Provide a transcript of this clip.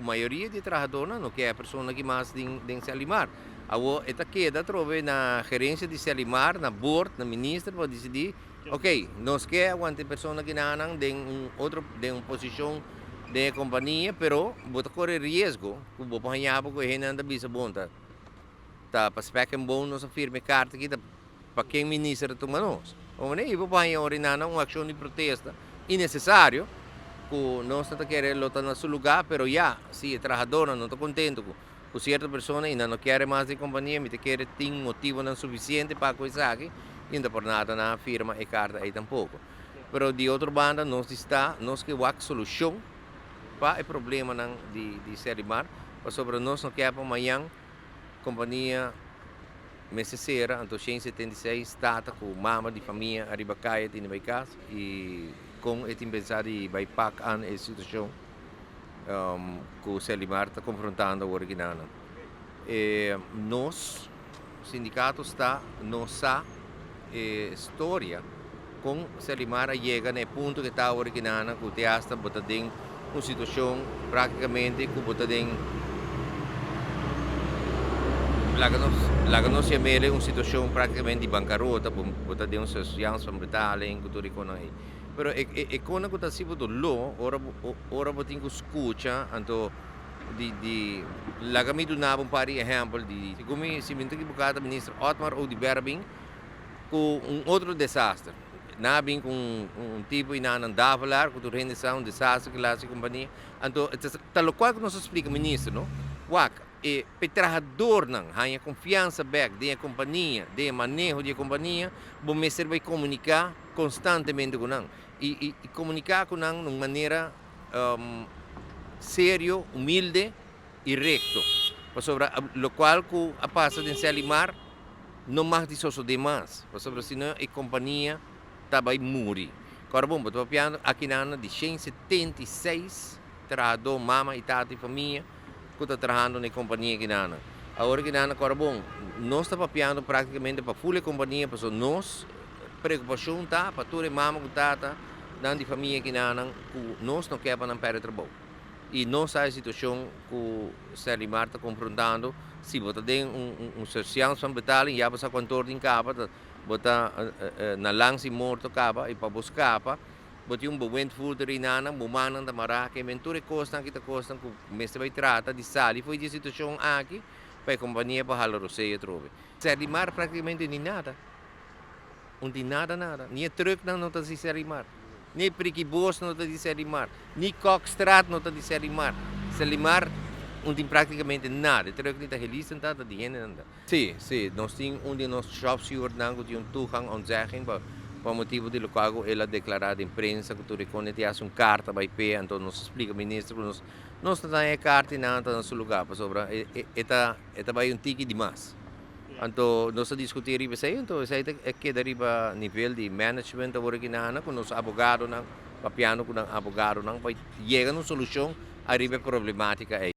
Ku mayoria di e trahadónan no ke e persona aki mas den Selimar. Awor e ta keda atrobe na gerensia di Selimar, na board, na minister pa disidí, ok, nos ke aguanta e persona aki nanan den un otro, den un posishon den e kompania, pero bo ta kore riesgo ku bo por haña bo ku e hendenan ta bisa bon ta ta pa spek en bone nos a firma e karta aki ta pa ken minister a tuma nos. Bo manera i bo por haña ora nan un akshon di protesta innesesario ku nos no ta kere lo ta na su lugá, pero ya si e trahadónan no ta kontentu ku ku sierto persona i nan no kere mas di e kompania mi ta kere tin motibonan sufisiente pa ku esaki i no ta por nada nan a firma e karta ei tampoko. Pero di otro banda nos di sta nos ke wak solushon pa e problemanan di di Selimar pasobra nos no ke pa mañan Kompania mester sera, anto 176 tata ku mama di famia ariba kaya tene bai kas i kon e tin pensa di bai pak an e situashon ku Selimar ta konfrontando awor aki nan. E nos sindikato sta nos sa e storia kon Selimar a yega na e punto ke ta awor aki nan ku te asta bo ta den un situashon praktikamente ku bo ta den laga nos laga nos yam'el un situashon praktikamente di bankarota bo bo ta den un surseance van betaling ku tur e konan ei pero e e e konan ku ta hasi bo doló ora bo ora bo tin ku skucha anto di di laga mi duna bo un par di ehèmpel di segun mi si mi no ta ekiboká ta minister Otmar Oduber a bin ku un otro desaster. Nan a bin ku un tipo i nan nan Davelaar ku tur hende sa un desaster ku el a hasi kompania. Anto ta lokual ku nos a splika minister no, wak e pa e trahadornan haña konfiansa bèk den e kompania, den e maneho di e kompania, bo mester bai komuniká konstantemente ku nan i i komuniká ku nan na un manera serio, humilde i rekto. Pasobra lokual ku a pasa den Selimar no mag di sosodé mas, pasobra si no e kompania ta bai muri. Kòrda bon, bo ta papiando akinan di 176 trahadó, mama i tata i famia ku ta trahando na e kompania akinan. Awor akinan, kòrda bon, nos ta papiando praktikamente pa ful e kompania, pasobra nos preokupashon ta pa tur e mama ku tata nan di famia akinan ku nos no ke pa nan pèrdè trabou. I nos sa e situashon ku Serlimar ta konfrontando. Si bo ta den un surseance van betaling ya bo sa kuantu or tin kaba ta bo ta na langs di morto kaba i pa bo skapa bo tin un bewindvoerder einan bo mannan ta mará ke men tur e kosnan aki ta kosnan ku mester bai trata di sali for di e situashon aki pa e kompania por hala rosei atrobe. Serlimar praktikamente ni nada. Un tin nada nada. Ni e trucknan no ta di Serlimar. Ni e prikibos no ta di Serlimar. Ni Kokstraat no ta di Serlimar. Serlimar un tin praktikamente nada. E truck ni ta helisten ta, ta di hendenan ta. Sí, sí. Nos tin un di nos shopstewardnan ku tin un toegang ontzegging pa pa motibu di lokual ku el a deklará den prensa ku tur e kone tin hasi un karta bai p'e. Anto nos a splika minister ku nos nos ta daña e karta i nan ta na su lugá pasobra e e ta e ta bai un tiki dimas. Anto nos a diskutí riba esei, anto esei ta keda riba nivel di management awor aki na Ana ku nos abogadonan, papiando ku nan abogadonan pa yega na un solushon ariba e problematika ei.